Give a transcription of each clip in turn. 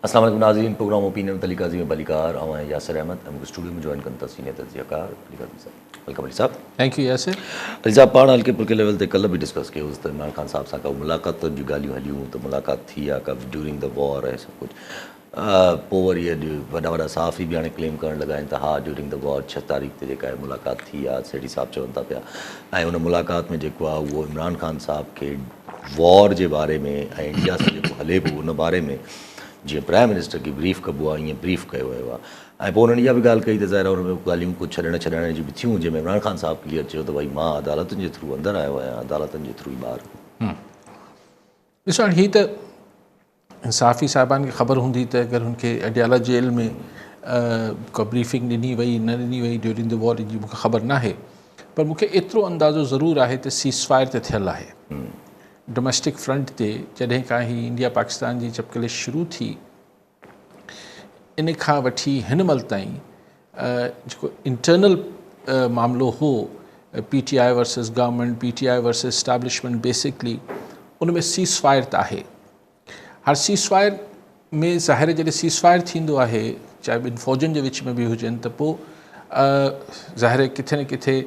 السلام عليڪم ناظرين programme opinion with Ali Qazi ۾ ڀليڪار آئون آهيان ياسر احمد ۽ مونکي اسٽوڊيو ۾ جوائن ڪن ٿا سينيئر تجزيه ڪار علي قاضي صاحب welcome Ali صاحب thank you Yasir Ali صاحب پاڻ هلڪي ڦلڪي ليول تي ڪلهه به ڊسڪس ڪيو هوس ته عمران خان صاحب سان ڪا ملاقاتن جون ڳالهيون هليون ته ملاقات ٿي آ ڪا ڊيورنگ the وار ۽ سڀ ڪجهه پوء وري اڄ وڏا وڏا صحافي به هاڻي ڪليم ڪرڻ لڳا آهن ته ها ڊيورنگ the وار ڇهه تاريخ تي جيڪا آهي ملاقات ٿي آ سيٺي صاحب چون ٿا پيا ۽ ان ملاقات ۾ جيڪو آ اهو عمران خان صاحب کي وار جي باري ۾ ۽ انڊيا سان جيڪو هلي پيو ان باري ۾ جيئن پرائم منسٽر کي بريف ڪبو آهي ائين بريف ڪيو ويو آهي ۽ پوء انهن اها به ڳالهه ڪئي ته ظاهر آهي ان ۾ ڳالهيون ڪجهه ڇڏڻ ڇڏائڻ جون به ٿيون جنهن ۾ عمران خان صاحب ڪليئر چيو ته ڀائي مان عدالتن جي ٿرو اندر آيو آهيان عدالتن جي ٿرو ئي ٻاهر. ڏسو هاڻي هي ته صحافي صاحبان کي خبر هوندي ته اگر هن کي اڊيالا جيل ۾ ڪا بريفنگ ڏني وئي نه ڏني وئي ڊيورنگ the وار جي مونکي خبر ناهي پر مونکي ايترو اندازو ضرور آهي ته سيز فائر ته ٿيل آهي ڊوميسٽڪ فرنٽ تي جڏهن کان هي انڊيا پاڪستان جي چپڪلش شروع ٿي ان کان وٺي هن مهل تائين جيڪو انٽرنل معاملو هو P T I versus government P T I versus establishment basically in ۾ cease fire ته آهي هاڻ سيز فائر ۾ ظاهر جڏهن سيز فائر ٿيندو آهي چاهي ٻن فوجن جي وچ ۾ به هجن ته پوء ظاهر ڪٿي نه ڪٿي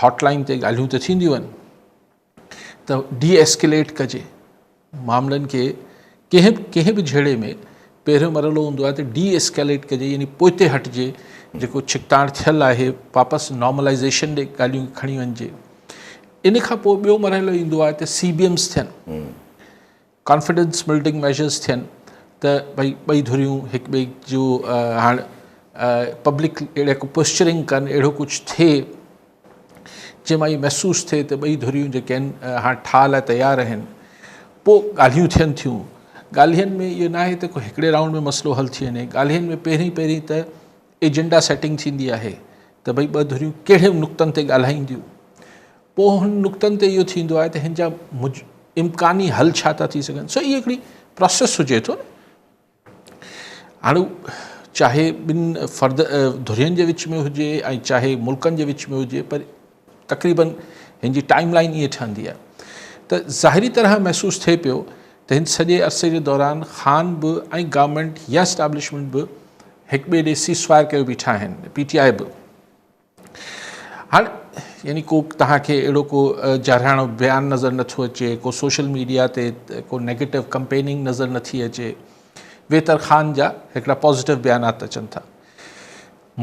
هاٽ لائن تي ڳالهيون ته ٿينديون آهن ته ڊي ايسڪليٽ ڪجي معاملن کي ڪنهن به ڪنهن به جهيڙي ۾ پهريون مرحلو هوندو آهي ته ڊي ايسڪليٽ ڪجي يعني پوئتي هٽجي جيڪو ڇڪتاڻ ٿيل آهي واپس نارملائزيشن ڏي ڳالهيون کڻي وڃجي ان کان پوء ٻيو مرحلو ايندو آهي ته سي بي ايمز ٿين ڪانفيڊنس بلڊنگ ميجرز ٿين ته ڀئي ٻئي ڌريون هڪ ٻئي جو هاڻ پبلڪ اهڙي ڪو پوسچرنگ ڪن اهڙو ڪجهه ٿئي جنهن مان اهو محسوس ٿئي ته ٻئي ڌريون جيڪي آهن هاڻ ٺاهه لاء تيار آهن پوء ڳالهيون ٿين ٿيون ڳالهين ۾ اهو ناهي ته ڪو هڪڙي رائونڊ ۾ مسئلو حل ٿي وڃي ڳالهين ۾ پهرين پهرين ته ايجنڊا سيٽنگ ٿيندي آهي ته ڀئي ٻه ڌريون ڪهڙي نقطن تي ڳالهائينديون پوء هن نقطن تي اهو ٿيندو آهي ته هن جا امڪاني حل ڇا ٿا ٿي سگهن سو اهو هڪڙي پروسيس هجي ٿو نه هاڻي چاهي ٻن فرد ڌرين جي وچ ۾ هجي ۽ چاهي ملڪن جي وچ ۾ هجي پر تقريبن هن جي ٽائيم لائن ائين ٺهندي آهي ته ظاهري طرح محسوس ٿئي پيو ته هن سڄي عرصي جي دوران خان به ۽ گورنمينٽ يا اسٽيبلشمينٽ به هڪ ٻئي ڏي سيز فائر ڪيو بيٺا آهن پي ٽي آء به هاڻ يعني ڪو توهان کي اهڙو ڪو جارحاڻو بيان نظر نٿو اچي ڪو سوشل ميڊيا تي ڪو نيگيٽو ڪمپيننگ نظر نٿي اچي ويتر خان جا هڪڙا پازيٽو بيانات اچن ٿا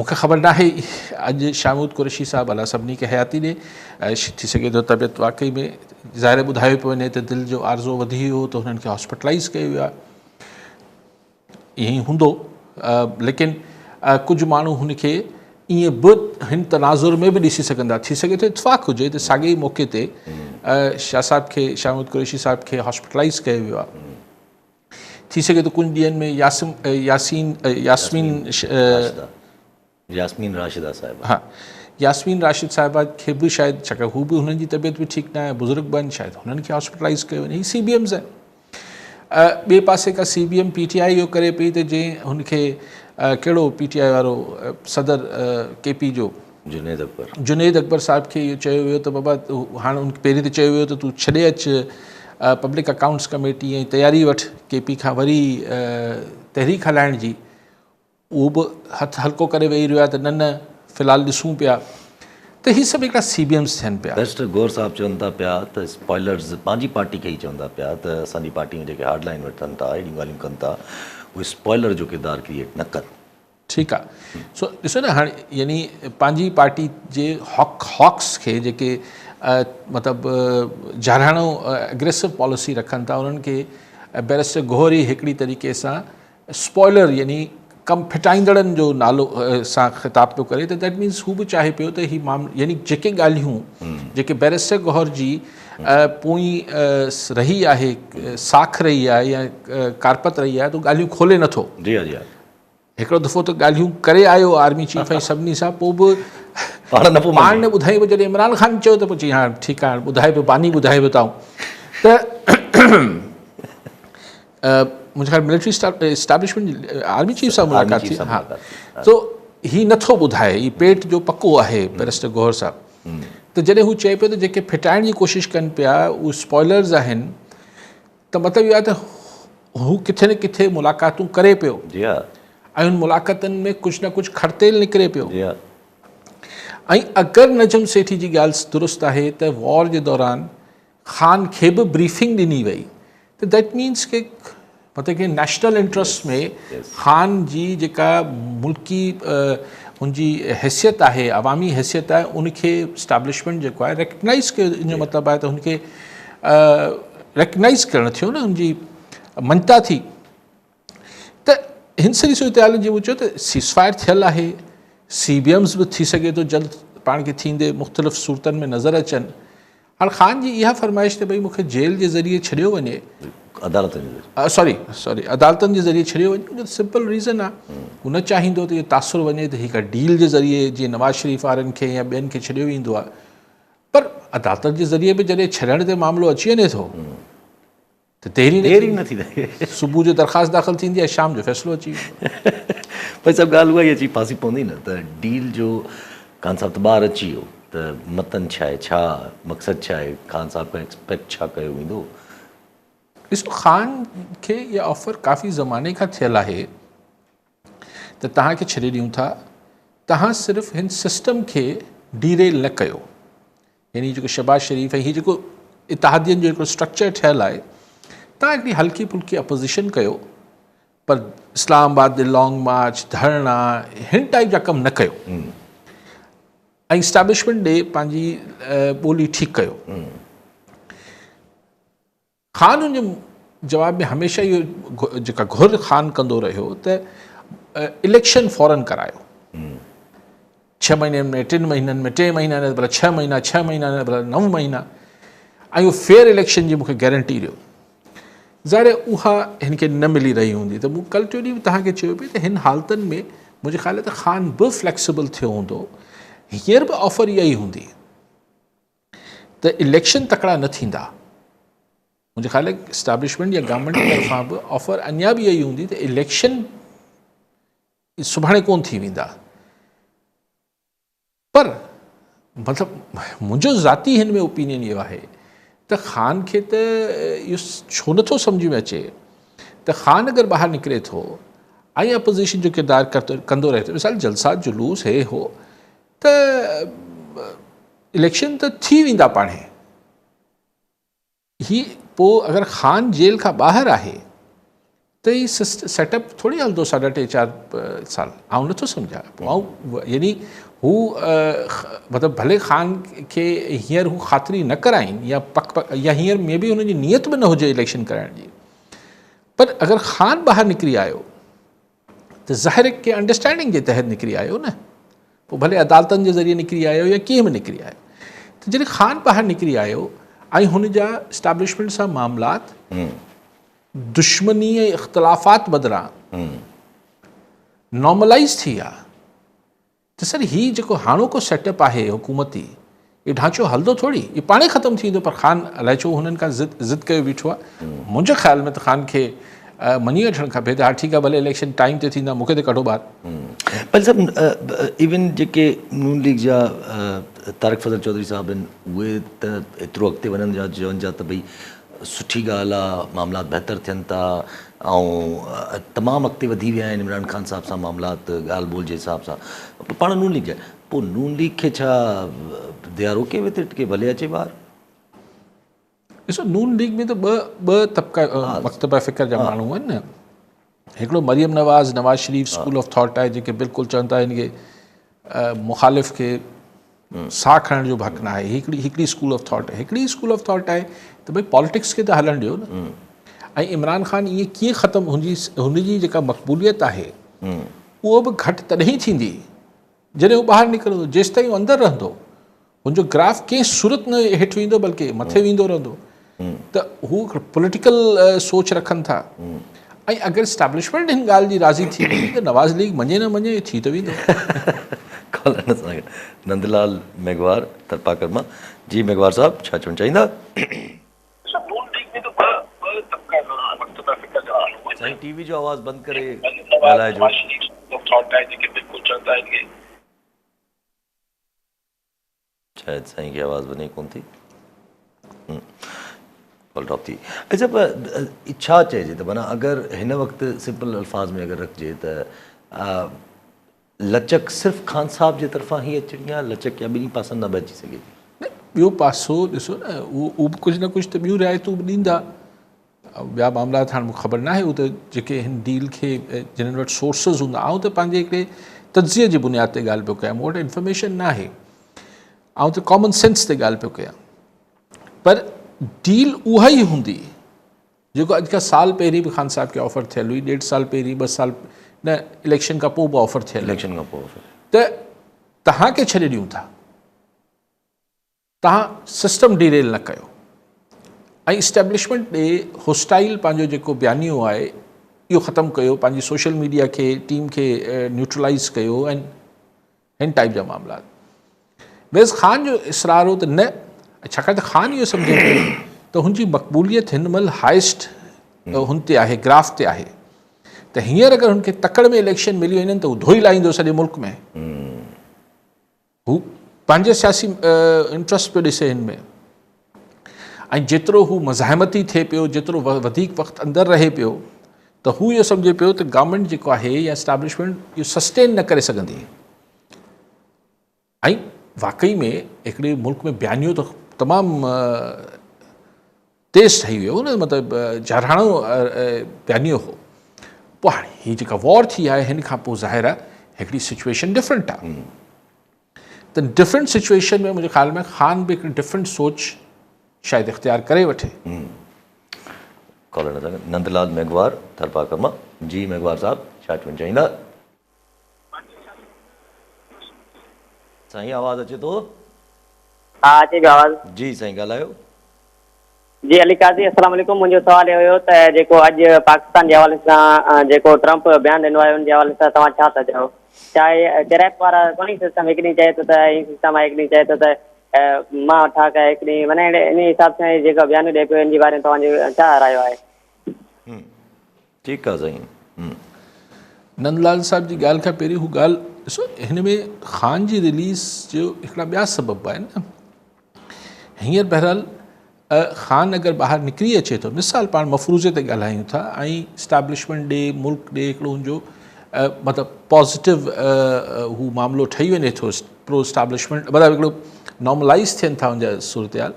مونکي خبر ناهي اڄ شاهه محمود قريشي صاحب الله سڀني کي حياتي ڏي ٿي سگهي ٿو طبيعت واقعي ۾ ظاهر ٻڌايو پيو وڃي ته دل جو عارضو وڌي ويو ته هنن کي هاسپيٽلائز ڪيو ويو آهي ائين ئي هوندو ليڪن ڪجهه ماڻهو هن کي ائين به هن تناظر ۾ به ڏسي سگهندا ٿي سگهي ٿو اتفاق هجي ته ساڳئي ئي موقعي تي شاهه صاحب کي شاهه محمود قريشي صاحب کي هاسپيٽلائز ڪيو ويو آهي ٿي سگهي ٿو ڪجهه ڏينهن ۾ ياسم ياسين ياسمين ياسمين راشده صاحبه. ها ياسمين راشد صاحبه کي به شايد ڇاڪاڻ هو به هنن جي طبيعت به ٺيڪ ناهي بزرگ به آهن شايد هنن کي هاسپيٽلائز ڪيو وڃي هي سي بي ايمز آهن ٻئي پاسي کان C B M P T I اهو ڪري پئي ته جنهن هن کي ڪهڙو پي ٽي آء وارو صدر ڪي پي جو جنيد اڪبر جنيد اڪبر صاحب کي اهو چيو ويو ته بابا هاڻ ان پهرين ته چيو ويو ته تون ڇڏي اچ پبلڪ اڪائونٽس ڪميٽي ۽ تياري وٺ ڪي پي کان وري تحريڪ هلائڻ جي اهو به هٿ هلڪو ڪري ويهي رهيو آهي ته نه نه في الحال ڏسون پيا ته هي سڀ هڪڙا سي بي ايمز ٿين پيا. بئريسٽر گوهر صاحب چون ٿا پيا ته اسپوائلرز پنهنجي پارٽي کي ئي چون ٿا پيا ته اسان جي پارٽي ۾ جيڪي هارڊ لائين وٺن ٿا اهڙيون ڳالهيون ڪن ٿا اهي اسپوائلر جو ڪردار ڪريئيٽ نه ڪن. ٺيڪ آ سو ڏسو نه هاڻي يعني پنهنجي پارٽي جي هاڪ هاڪس کي جيڪي مطلب جارحاڻو اگريسو پاليسي رکن ٿا انهن کي بئريسٽر گوهر ئي هڪڙي طريقي سان اسپوائلر يعني ڪم ڦٽائيندڙن جو نالو سان خطاب پيو ڪري ته that means هو به چاهي پيو ته هي معاملو يعني جيڪي ڳالهيون جيڪي بئريسٽر گوهر جي پوئين رهي آهي ساک رهي آهي يا ڪارپت رهي آهي ته ڳالهيون کولي نٿو جي ها جي ها هڪڙو دفعو ته ڳالهيون ڪري آيو آرمي چيف ۽ سڀني سان پوء به پاڻ نه پيو پاڻ نه ٻڌائي پيو جڏهن عمران خان چيو ته پوء چئي ها ٺيڪ آهي ٻڌائي پيو باني ٻڌائي پيو تائون ته منهنجي خيال ملٽري اسٽيبلشمينٽ آرمي چيف سان ملاقات ٿي ها تو هي نٿو ٻڌائي هي پيٽ جو پڪو آهي بئريسٽر گوهر صاحب ته جڏهن هو چئي پيو ته جيڪي ڦٽائڻ جي ڪوشش ڪن پيا اهي اسپوائلرز آهن ته مطلب اهو آهي ته هو ڪٿي نه ڪٿي ملاقاتون ڪري پيو. جي ها. ۽ ان ملاقاتن ۾ ڪجهه نه ڪجهه کڙتيل نڪري پيو. جي ها. ۽ اگر نجم سيٺي جي ڳالهه درست آهي ته وار جي دوران خان کي به بريفنگ ڏني وئي ته that means ڪي مطلب ڪي نيشنل انٽرسٽ ۾ خان جي جيڪا ملڪي هن جي حيثيت آهي عوامي حيثيت آهي ان کي اسٽيبلشمينٽ جيڪو آهي ريڪگنائز ڪيو ان جو مطلب آهي ته هن کي ريڪگنائز ڪرڻ ٿيو نه هن جي مڃتا ٿي ته هن سڄي صورتحال جي مون چيو ته سيز فائر ٿيل آهي سي بي ايمز به ٿي سگهي ٿو جلد پاڻ کي ٿيندي مختلف صورتن ۾ نظر اچن هاڻ خان جي اها فرمائش ته ڀئي مون کي جيل جي ذريعي ڇڏيو وڃي عدالتن جي ذريعي سوري سوري عدالتن جي ذريعي ڇڏيو وڃي ان جو سمپل ريزن آهي هو نه چاهيندو ته اهو تاثر وڃي ته هي ڪا ڊيل جي ذريعي جيئن نواز شريف وارن کي يا ٻين کي ڇڏيو ويندو آهي پر عدالتن جي ذريعي به جڏهن ڇڏڻ تي معاملو اچي وڃي ٿو ته دير ئي نه ٿيندي. صبح جو درخواست داخل ٿيندي ۽ شام جو فيصلو اچي ويندو. ڀائي صاحب ڳالهه اها ئي اچي ڦاسي پوندي نه ته ڊيل جو خان صاحب ته ٻاهر اچي ويو ته متن ڇا آهي ڇا مقصد ڇا آهي خان صاحب کان ايڪسپيڪٽ ڇا ڪيو ويندو. ڏسو خان کي اها آفر ڪافي زماني کان ٿيل آهي ته توهان کي ڇڏي ڏيون ٿا توهان صرف هن سسٽم کي ڊي ريل نه ڪيو. يعني جيڪو شهباز شريف ۽ هي جيڪو اتحادين جو هڪڙو اسٽرڪچر ٺهيل آهي تان هڪڙي هلڪي ڦلڪي اپوزيشن ڪيو پر اسلام آباد جي لانگ مارچ ڌرڻا هن ٽائپ جا ڪم نه ڪيو ۽ اسٽيبلشمينٽ ڏي پنهنجي ٻولي ٺيڪ ڪيو خان ان جي جواب ۾ هميشه اهو جيڪا گهر خان ڪندو رهيو ته اليڪشن فورن ڪرايو ڇهه مهينن ۾ ٽن مهينن ۾ ٽي مهينا نه ڀلا ڇهه مهينا ڇهه مهينا نه ڀلا نو مهينا ۽ اهو فيئر اليڪشن جي مونکي گارنٽي ڏيو ظاهر اها هن کي نه ملي رهي هوندي ته مون ڪل ٽيون ڏينهن توهان کي چيو پئي ته هن حالتن ۾ منهنجي خيال ته خان به فليڪسبل ٿيو هوندو هينئر به آفر اها ئي هوندي ته اليڪشن تڪڙا نه ٿيندا. منهنجي خيال ۾ اسٽيبلشمينٽ يا گورنمينٽ جي طرفان به آفر اڃا به اها ئي هوندي ته اليڪشن سڀاڻي ڪون ٿي ويندا پر مطلب منهنجو ذاتي هن ۾ اوپينين اهو آهي ته خان کي ته اهو ڇو نٿو سمجھ ۾ اچي ته خان اگر ٻاهر نڪري ٿو ۽ اپوزيشن جو ڪردار ڪندو رهي ٿو مثال جلسا جلوس هي هو ته اليڪشن ته ٿي ويندا پاڻهي. هي پوء اگر خان جيل کان ٻاهر آهي ته هي سيٽ اپ ٿوري هلندو ساڍا ٽي چار سال آئون نٿو سمجهان پوء آئون يعني هو مطلب ڀلي خان کي هينئر هو خاطري نه ڪرائين يا پڪ پڪ يا هينئر مي بي هن جي نيت به نه هجي اليڪشن ڪرائڻ جي پر اگر خان ٻاهر نڪري آيو ته ظاهر ڪنهن انڊرسٽينڊنگ جي تحت نڪري آيو نه پوء ڀلي عدالتن جي ذريعي نڪري آيو يا ڪيئن به نڪري آيو ته جڏهن خان ٻاهر نڪري آيو ۽ هن جا اسٽيبلشمينٽ سان معاملات دشمني ۽ اختلافات بدران نارملائز ٿي ويا ته سر هي جيڪو هاڻوڪو سيٽ اپ آهي حڪومتي اهو ڍانچو هلندو ٿوري اهو پاڻهي ختم ٿي ويندو پر خان الائي ڇو هنن کان ضد ضد ڪيو بيٺو آهي منهنجي خيال ۾ ته خان کي مڃي وٺڻ کپي ته ها ٺيڪ آهي ڀلي اليڪشن ٽائيم تي ٿيندا مون کي ته ڪڍو ٻاهر. پر صاحب ايون جيڪي نون ليگ جا طارق فضل چوڌري صاحب آهن اهي ته ايترو اڳتي وڃن جا چون جا ته ڀئي سٺي ڳالهه آ معاملات بهتر ٿين ٿا ۽ تمام اڳتي وڌي ويا آهن عمران خان صاحب سان معاملات ڳالهه ٻولهه جي حساب سان پاڻ نون ليگ جا پوء نون ليگ کي ڇا they are okay with it ڪي ڀلي اچي ٻاهر. ڏسو نون ليگ ۾ ته ٻه ٻه طبقا مڪتبه فڪر جا ماڻهو آهن نه هڪڙو Maryam Nawaz Nawaz Sharif school of thought آهي جيڪي بلڪل چون ٿا هن کي مخالف کي ساهه کڻڻ جو به حق نه آهي هڪڙي هڪڙي اسڪول آف ٿاٽ هڪڙي اسڪول آف ٿاٽ آهي ته ڀئي پاليٽڪس کي ته هلڻ ڏيو نه ۽ عمران خان ائين ڪيئن ختم هن جي هن جي جيڪا مقبوليت آهي اهو به گهٽ تڏهن ٿيندي جڏهن هو ٻاهر نڪرندو جيستائين هو اندر رهندو هن جو گراف ڪنهن صورت نه هيٺ ويندو بلڪه مٿي ويندو رهندو ته هو پوليٽيڪل سوچ رکن ٿا ۽ اگر اسٽيبلشمينٽ هن ڳالهه جي راضي ٿي وڃي ته نواز ليگ مڃي نه مڃي ٿي ته ويندو. ڪالر سان گڏ نندلال ميگهوار ٿرپاڪر مان جي ميگهوار صاحب ڇا چوڻ چاهيندا. سائين ٽي وي جو آواز بند ڪري ڳالهائجو. شايد سائين کي آواز وڃي ڪون ٿي. ڪال ڊراپ ٿي. اچا پر ڇا چئجي ته معنيٰ اگر هن وقت سمپل الفاظ ۾ اگر رکجي ته لچڪ صرف خان صاحب جي طرفان ئي اچڻي آهي لچڪ يا ٻنهي پاسن ڏانهن به اچي سگهي ٿي؟ نه ٻيو پاسو ڏسو نه اهو به ڪجهه نه ڪجهه ته ٻيون رعايتون به ڏيندا ٻيا معاملا ته هاڻي مونکي خبر ناهي اهو ته جيڪي هن ڊيل کي جنھن وٽ سورسز هوندا آئون ته پنهنجي هڪڙي تجزيي جي بنياد تي ڳالهه پيو ڪيان مون وٽ انفارميشن ناهي آئون ته ڪامن سينس تي ڳالهه پيو ڪيان پر ڊيل اها ئي هوندي جيڪو اڄ کان سال پهرين به خان صاحب کي آفر ٿيل هئي ڏيڍ سال پهرين ٻه سال نه اليڪشن کان پوء به آفر ٿيل اليڪشن کان پوء ته توهان کي ڇڏي ڏيون ٿا توهان سسٽم ڊيريل نه ڪيو ۽ اسٽيبلشمينٽ ڏي هوسٽائل پنهنجو جيڪو بيانيو آهي اهو ختم ڪيو پنهنجي سوشل ميڊيا کي ٽيم کي نيوٽرلائز ڪيو ۽ هن ٽائپ جا معاملا ويز خان جو اصرار هو ته نه ڇاڪاڻ ته خان اهو سمجهي پيو ته هن جي مقبوليت هن مهل هائيسٽ هن تي آهي گراف تي آهي ته هينئر اگر هن کي تڪڙ ۾ اليڪشن ملي وڃن ته هو ڌوئي لاهيندو سڄي ملڪ ۾ هو پنهنجي سياسي انٽرسٽ پيو ڏسي هن ۾ ۽ جيترو هو مزاحمتي ٿئي پيو جيترو وڌيڪ وقت اندر رهي پيو ته هو اهو سمجهي پيو ته گورنمينٽ جيڪو آهي يا اسٽيبلشمينٽ اهو سسٽين نه ڪري سگهندي ۽ واقعي ۾ هڪڙي ملڪ ۾ بيانيو ته تمام تيز ٺهي ويو هو نه مطلب جارحاڻو بيانيو هو پوء هاڻي هي جيڪا وار ٿي آهي هن کان پوء ظاهر آهي هڪڙي سچويشن ڊفرنٽ آهي ته ڊفرنٽ سچويشن ۾ منهنجي خيال ۾ خان به هڪڙي ڊفرنٽ سوچ شايد اختيار ڪري وٺي. ڪالر نظر نندلال ميگهوار ٿرپارڪر مان جي ميگهوار صاحب ڇا چوڻ چاهيندا. سائين آواز اچي ٿو. ها اچي پيو آواز. جي سائين ڳالهايو. جي علي قاضي السلام عليڪم منهنجو سوال اهو هيو ته جيڪو اڄ پاڪستان جي حوالي سان جيڪو ٽرمپ بيان ڏنو آهي ان جي حوالي سان توهان ڇا ٿا چئو ڇا هي چريپ وارا ڪونهي سسٽم هڪ ڏينهن چئي ٿو ته هي سسٽم آهي هڪ ڏينهن چئي ٿو ته مان ٺاڪ آهي هڪ ڏينهن معنيٰ اهڙي انهي حساب سان هي جيڪو بيان ڏئي پيو ان جي باري ۾ توهان جو ڇا رايو آهي. ٺيڪ آ سائين. نندلال صاحب جي ڳالهه کان پهرين هو ڳالهه ڏسو هن ۾ خان جي رليز جو هڪڙا ٻيا سبب به آهن نه هينئر بهرحال خان اگر ٻاهر نڪري اچي ٿو مثال پاڻ مفروضي تي ڳالهايون ٿا ۽ اسٽيبلشمينٽ ڏي ملڪ ڏي هڪڙو هن جو مطلب پازيٽو هو معاملو ٺهي وڃي ٿو پرو اسٽيبلشمينٽ مطلب هڪڙو نارملائز ٿين ٿا هن جا صورتحال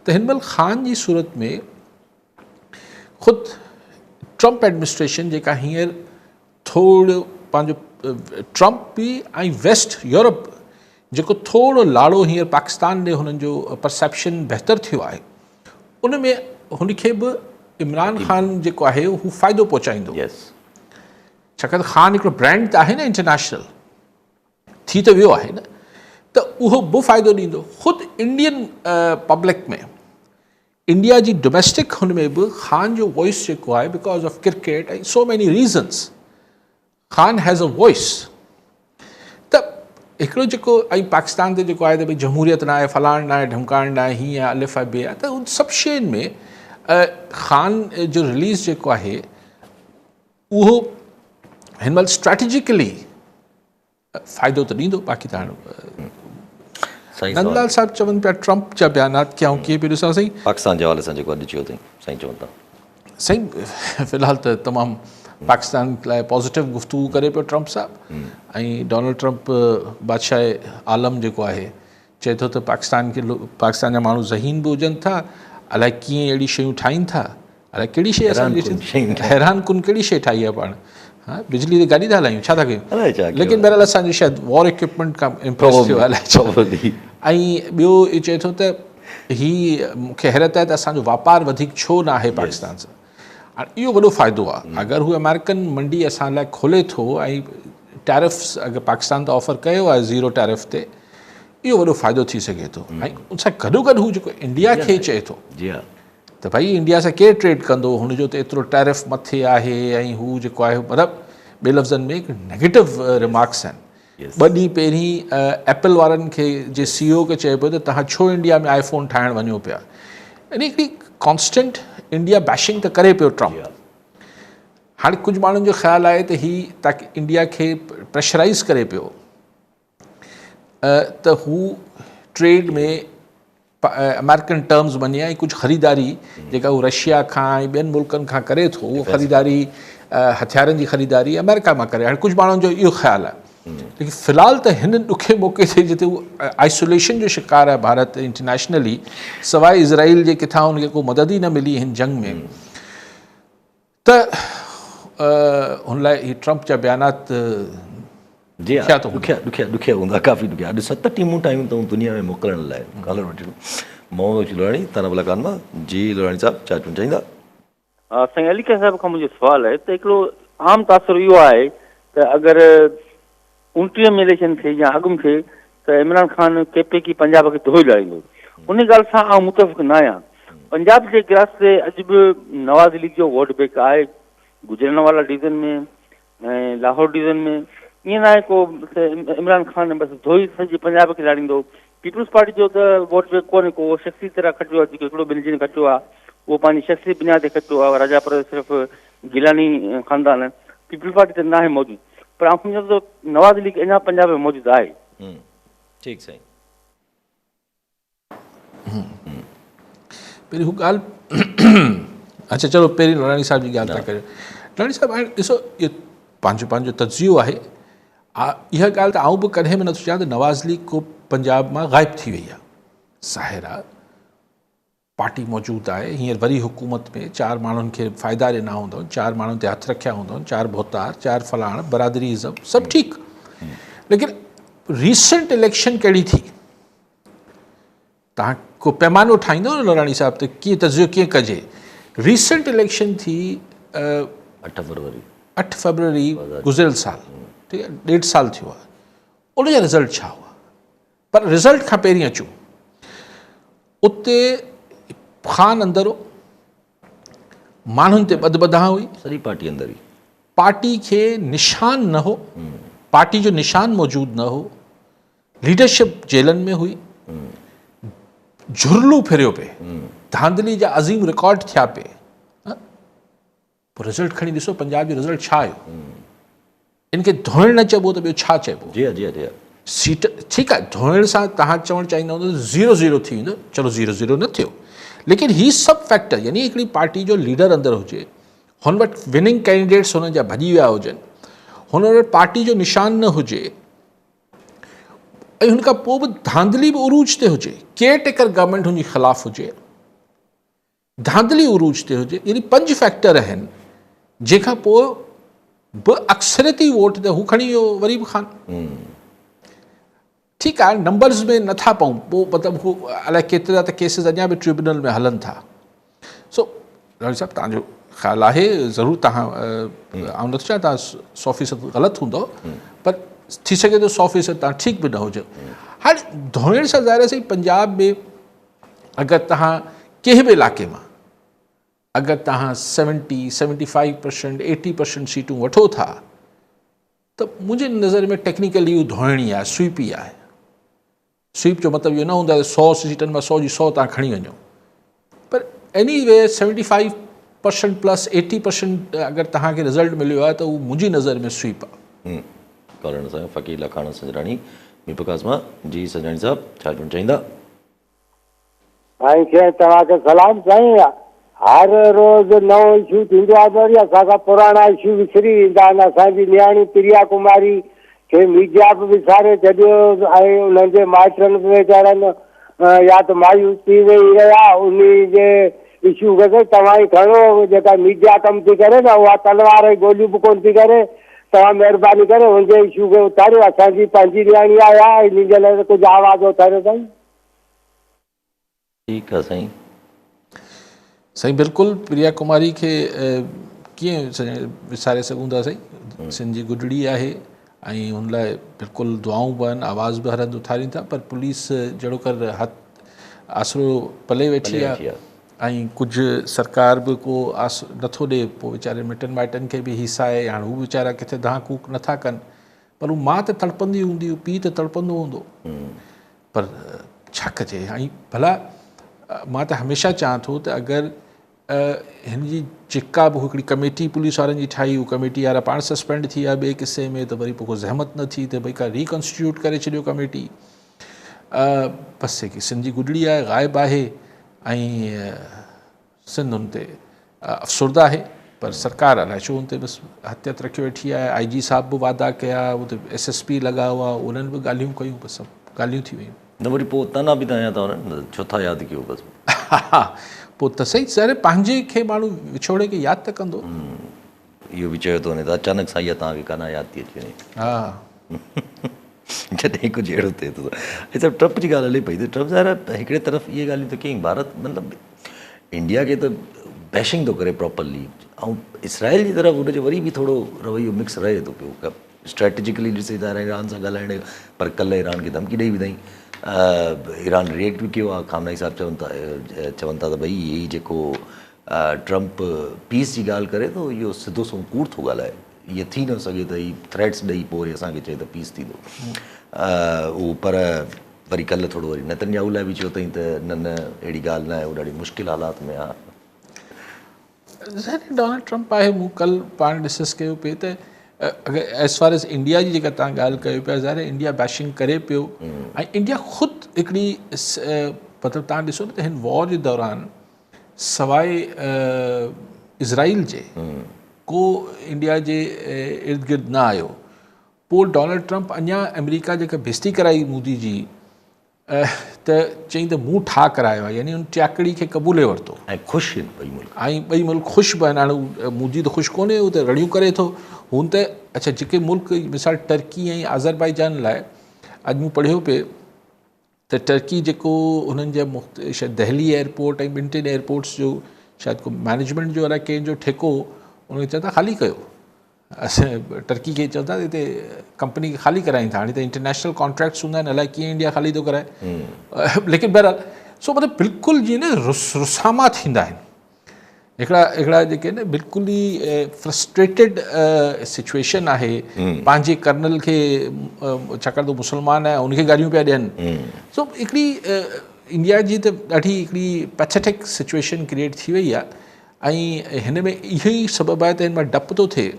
ته هن مهل خان جي صورت ۾ خود ٽرمپ ايڊمنسٽريشن جيڪا هينئر ٿورو پنهنجو ٽرمپ به ۽ ويسٽ يورپ جيڪو ٿورو لاڙو هينئر پاڪستان ڏي هنن جو پرسيپشن بهتر ٿيو آهي ان ۾ هن کي به عمران خان جيڪو آهي هو فائدو پهچائيندو ڇاڪاڻ ته خان هڪڙو برانڊ ته آهي نه انٽرنيشنل ٿي ته ويو آهي نه ته اهو به فائدو ڏيندو خود انڊين پبلڪ ۾ انڊيا جي ڊوميسٽڪ هن ۾ به خان جو وائس جيڪو آهي because of cricket ۽ so many reasons Khan has a voice ته هڪڙو جيڪو ۽ پاڪستان تي جيڪو آهي ته ڀئي جمهوريت نه آهي فلاڻ نه آهي ڍمڪاڻ نه آهي هيئن آهي الف آهي بي آهي ته ان سڀ شين ۾ خان جو رليز جيڪو آهي اهو هن مهل اسٽريٽجيڪلي فائدو ته ڏيندو باقي ته هاڻ نندلال صاحب چون پيا ٽرمپ جا بيانات کي آئون ڪيئن پيو ڏسان سائين پاڪستان جي حوالي سان جيڪو اڄ چيو اٿئي سائين چون ٿا سائين في الحال ته تمام پاڪستان لاء پازيٽو گفتگو ڪري پيو ٽرمپ صاحب ۽ ڊونلڊ ٽرمپ بادشاهه عالم جيڪو آهي چئي ٿو ته پاڪستان کي پاڪستان جا ماڻهو ذهين به هجن ٿا الائي ڪيئن اهڙي شيون ٺاهين ٿا الائي ڪهڙي شيء اسان حيران ڪن ڪهڙي شيء ٺاهي آهي پاڻ ها بجلي تي گاڏي ٿا هلايون ڇا ٿا ڪيون ليڪن بهرحال اسان جو شايد وار اڪوپمينٽ کان امپريس ٿيو الائي ڇا ۽ ٻيو اهو چئي ٿو ته هي مون کي حيرت آهي ته اسان جو واپار وڌيڪ ڇو نه آهي پاڪستان سان هاڻي اهو وڏو فائدو آهي اگر هو آمريڪن منڊي اسان لاء کولي ٿو ۽ ٽيرفس اگر پاڪستان ته آفر ڪيو آهي زيرو ٽيرف تي اهو وڏو فائدو ٿي سگهي ٿو ۽ ان سان گڏو گڏ هو جيڪو انڊيا کي چئي ٿو جي ها ته ڀائي انڊيا سان ڪير ٽريڊ ڪندو هن جو ته ايترو ٽيرف مٿي آهي ۽ هو جيڪو آهي مطلب ٻي لفظن ۾ نيگيٽو ريمارڪس آهن ٻه ڏينهن پهرين ايپل وارن کي جي سي او کي چئي پيو ته توهان ڇو انڊيا ۾ آئي فون ٺاهڻ وڃو پيا يعني هڪڙي ڪانسٽنٽ انڊيا بيشنگ ته ڪري پيو ٽرمپ هاڻي ڪجهه ماڻهن جو خيال آهي ته هي تاڪي انڊيا کي پريشرائز ڪري پيو ته هو ٽريڊ ۾ آمريڪن ٽرمز مڃي ۽ ڪجهه خريداري جيڪا هو رشيا کان ۽ ٻين ملڪن کان ڪري ٿو اهو خريداري هٿيارن جي خريداري آمريڪا مان ڪري هاڻي ڪجهه ماڻهن جو اهو خيال آهي ليڪن في الحال ته هن ڏکي موقعي تي جتي هو آئسوليشن جو شڪار آهي ڀارت انٽرنيشنلي سواء اسرائيل جي ڪٿان هن کي ڪو مدد ئي نه ملي هن جنگ ۾ ته هن لاء هي ٽرمپ جا بيانات جي ڏکيا ته ڏکيا ڏکيا ڏکيا هوندا ڪافي ڏکيا اڄ ست ٽيمون ٺاهيون اٿئون دنيا ۾ موڪلڻ لاء ڪالر وٺي محمد بخش لوراڻي تانا بلا خان مان جي لوراڻي صاحب ڇا چوڻ چاهيندا. سائين علي قاسم صاحب کان منهنجو سوال آهي ته هڪڙو عام تاثر اهو آهي ته اگر 29 ۾ اليڪشن ٿئي يا اڳ ۾ ٿئي ته عمران خان ڪي پي ڪي پنجاب کي ڌوئي لاهيندو. ان ڳالهه سان آئون متفق نه آهيان. پنجاب جي گراس تي اڄ به نواز ليگ جو ووٽ بينڪ آهي. گجرانوالا ڊويزن ۾ ۽ لاهور ڊويزن ۾ ائين ناهي ڪو عمران خان بس ڌوئي سڄي پنجاب کي لاڙيندو. پيپلز پارٽي جو ته ووٽ بينڪ ڪونهي ڪو، اهو شخصي طرح کٽيو آهي، جيڪو هڪڙو ٻن جن کٽيو آهي اهو پنهنجي شخصي بنياد تي کٽيو آهي. راجا پرويز اشرف گيلاني خاندان پيپلز پارٽي ته ناهي موجود پر آئون سمجهان ٿو ته نواز ليگ اڃا پنجاب ۾ موجود آهي. ٺيڪ سائين. پهرين هو ڳالهه اچا چلو پهرين لوراڻي صاحب جي ڳالهه ٿا ڪريون. لوراڻي صاحب هاڻي ڏسو اهو پنهنجو پنهنجو تجزيو آهي. اها ڳالهه ته آئون به ڪڏهن به نٿو چاهيان ته نواز ليگ ڪو پنجاب مان غائب ٿي وئي آهي. ظاهر آهي پارٽي موجود آهي هينئر وري حڪومت ۾ چار ماڻهن کي فائدا ڏنا هوندائون چار ماڻهن تي هٿ رکيا هوندائون چار ڀوتار چار فلاڻ برادري ازم سڀ ٺيڪ ليڪن ريسنٽ اليڪشن ڪهڙي ٿي تان کو پيمانو ٺاهيندو نه لوراڻي صاحب ته ڪيئن تجزيو ڪيئن ڪجي ريسنٽ اليڪشن ٿي 8 فروري 8 فروري گذريل سال ٺيڪ آهي ڏيڍ سال ٿيو آهي ان جا رزلٽ ڇا هئا پر رزلٽ کان پهرين اچون اتي خان اندر هو ماڻهن تي ٻڌ ٻڌان هئي سڄي پارٽي اندر هئي پارٽي کي نشان نه هو پارٽي جو نشان موجود نه هو ليڊرشپ جيلن ۾ هئي جهرلو ڦريو پئي ڌانڌلي جا عظيم رڪارڊ ٿيا پئي پوء رزلٽ کڻي ڏسو پنجاب جو رزلٽ ڇا آيو. ان کي ڌوئڻ نه چئبو ته ٻيو ڇا چئبو. جي ها جي ها جي ها. سيٽ ٺيڪ آهي ڌوئڻ سان توهان چوڻ چاهيندا هوندو ته زيرو زيرو ٿي ويندو چلو زيرو زيرو نه ٿيو ليڪن هي سڀ فيڪٽر يعني هڪڙي پارٽي جو ليڊر اندر هجي هن وٽ وننگ ڪينڊيڊيٽس هن جا ڀڄي ويا هجن هن وٽ پارٽي جو نشان نه هجي ۽ هن کان پوء به ڌانڌلي به عروج تي هجي ڪيئر ٽيڪر گورنمينٽ هن جي خلاف هجي ڌانڌلي عروج تي هجي يعني پنج فيڪٽر آهن جنهن کان پوء به اڪثريتي ووٽ ته هو کڻي ويو وري به خان ٺيڪ آهي نمبرز ۾ نٿا پئون پوء مطلب هو الائي ڪيترا ته ڪيسز اڃا به ٽريبونل ۾ هلن ٿا سو راڻي صاحب تان جو خيال آهي ضرور تان آئون نٿو چاهيان تان سو فيصد غلط هوندو پر ٿي سگهي ٿو سو فيصد تان ٺيڪ به نه هجو هاڻي ڌوئڻ سان ظاهر آهي سائين پنجاب ۾ اگر توهان ڪنهن به علائقي مان اگر توهان 70، 75%، 80% سيٽون وٺو ٿا ته منهنجي نظر ۾ ٽيڪنيڪلي اهو ڌوئڻ ئي آهي، سوئپ ئي آهي. سوئپ جو مطلب اهو نه هوندو آهي ته 100 سيٽن مان 100 جي 100 توهان کڻي وڃو پر ايني وي 75% پلس 80% اگر توهان کي رزلٽ مليو آهي ته اهو منهنجي نظر ۾ سوئپ آهي. ڪالهه سان فقير لکاڻو سنجراڻي ميرپورخاص مان جي سنجراڻي صاحب ڇا چوڻ چاهيندا. سائين سائين توهان کي سلام سائين هر روز نئون اشو ٿيندو آهي وري اسان کان پراڻا اشو وسري ويندا آهن اسان جي نياڻي پريا ڪماري کي ميڊيا به وساري ڇڏيو ۽ انهن جي مائٽن به ويچارن يا ته مايوس ٿي ويهي رهيا انهي جي اشو کي سائين توهان ئي کڻو جيڪا ميڊيا ڪم ٿي ڪري نه اها تلوار ۽ گوليون به ڪونه ٿي ڪري توهان مهرباني ڪري ان جي اشو کي اٿاريو اسان جي پنهنجي نياڻي آهي انهي جي لاء ڪجهه آواز اٿاريو سائين. ٺيڪ آ سائين. سائين بلڪل پريا ڪماري کي ڪيئن وساري سگهون ٿا سائين سنڌ جي گڏڙي آهي ۽ ان لاء بلڪل دعائون به آهن آواز به هر هنڌ اٿارين ٿا پر پوليس جهڙو ڪر هٿ آسرو پلي ويٺي آهي ۽ ڪجهه سرڪار به ڪو آس نٿو ڏي پوء ويچاري مٽن مائٽن کي به هيسائي هاڻي هو ويچارا ڪٿي دانهن ڪوڪ نٿا ڪن پر هو ماء ته تڙپندي هوندي هو پيء ته تڙپندو هوندو پر ڇا ڪجي ۽ ڀلا مان ته هميشه چاهان ٿو ته اگر هن جي جيڪا به هڪڙي ڪميٽي پوليس وارن جي ٺاهي هو ڪميٽي وارا پاڻ سسپينڊ ٿي ويا ٻئي قصي ۾ ته وري پوء ڪو زحمت نه ٿي ته ڀئي ڪا ريڪانسٽيٽيوٽ ڪري ڇڏيو ڪميٽي. بس هڪ سنڌ جي گڏڙي آهي غائب آهي ۽ سنڌ ان تي افسرده آهي پر سرڪار الائي ڇو ان تي بس هٿيت رکيو ويٺي آهي آئي جي صاحب به وعدا ڪيا اتي ايس ايس پي لڳا هئا انهن به ڳالهيون ڪيون بس سڀ ڳالهيون ٿي ويون. نه وري پوء طعنا به ته هنيا ٿا وڃن نه ڇو ٿا ياد ڪيو بس. پوء ته صحيح سر پنهنجي کي ماڻهو وڇوڙي کي ياد ته ڪندو. اهو به چيو ٿو وڃي ته اچانڪ سان اها توهان کي ڪانه ياد ٿي اچي وڃي. ها. جڏهن ڪجهه اهڙو ٿئي ٿو ته هي سڀ ٽرمپ جي ڳالهه هلي پئي ته ٽرمپ ظاهر آهي هڪڙي طرف اهي ڳالهيون ته ڪيائين ڀارت مطلب انڊيا کي ته بيشنگ ٿو ڪري پراپرلي ۽ اسرائيل جي طرف ان جو وري به ٿورو رويو مڪس رهي ٿو پيو اسٽريٽجڪلي ڏسي ته ايران سان ڳالهائڻ پر ڪلهه ايران کي ڌمڪي ڏئي وڌائين ايران ريئيڪٽ به ڪيو آهي خامنائي صاحب چون ٿا چون ٿا ته ڀئي هي جيڪو ٽرمپ پيس جي ڳالهه ڪري ٿو اهو سڌو سنئون ڪوڙ ٿو ڳالهائي ائين ٿي نه سگهي ته هي ٿريٽس ڏئي پوء وري اسان کي چئي ته پيس ٿيندو اهو پر وري ڪلهه ٿورو وري نتن ياهو لاء به چيو اٿئين ته نه نه اهڙي ڳالهه نه آهي هو ڏاڍي مشڪل حالات ۾ آهي. ظاهر ڊونلڊ ٽرمپ آهي مون ڪلهه پاڻ ڊسڪس ڪيو پئي ته اگر ايز فار ايز انڊيا جي جيڪا تان ڳالهه ڪيو پيا ظاهر انڊيا بيشنگ ڪري پيو ۽ انڊيا خود هڪڙي مطلب تان ڏسو نه ته هن وار جي دوران سواء اسرائيل جي ڪو انڊيا جي ارد گرد نه آيو پوء ڊونلڊ ٽرمپ اڃا آمريڪا جيڪا بيستي ڪرائي مودي جي ته چئين ته مون ٺاهه ڪرايو آهي يعني ان ٽياڪڙي کي قبولي ورتو. ۽ خوش آهن ٻئي ملڪ. ۽ ٻئي ملڪ خوش به آهن هاڻي مودي ته خوش ڪونهي هو ته رڙيون ڪري ٿو هون ته اڇا جيڪي ملڪ مثال ٽرڪي ۽ آذربائيجان لاء اڄ مون پڙهيو پئي ته ٽرڪي جيڪو انهن جا شايد دهلي ايئرپورٽ ۽ ٻن ٽن ايئرپورٽس جو شايد ڪو مئنيجمينٽ جو الائي ڪنهن جو ٺيڪو هو ان کي چون ٿا خالي ڪيو ٽرڪي کي چون ٿا هتي ڪمپني کي خالي ڪرائين ٿا هاڻي ته انٽرنيشنل ڪانٽريڪٽس هوندا آهن الائي ڪيئن انڊيا خالي ٿو ڪرائي ليڪن بهرحال سو مطلب بلڪل جيئن نه رساما ٿيندا آهن هڪڙا هڪڙا جيڪي نه بلڪل ئي فرسٽريٽيڊ سچويشن آهي پنهنجي ڪرنل کي ڇاڪاڻ ته مسلمان آهي ان کي گاريون پيا ڏين سو هڪڙي انڊيا جي ته ڏاڍي هڪڙي پيٿيٽڪ سچويشن ڪريئيٽ ٿي وئي آهي ۽ هن ۾ اهو ئي سبب آهي ته هن مان ڊپ ٿو ٿئي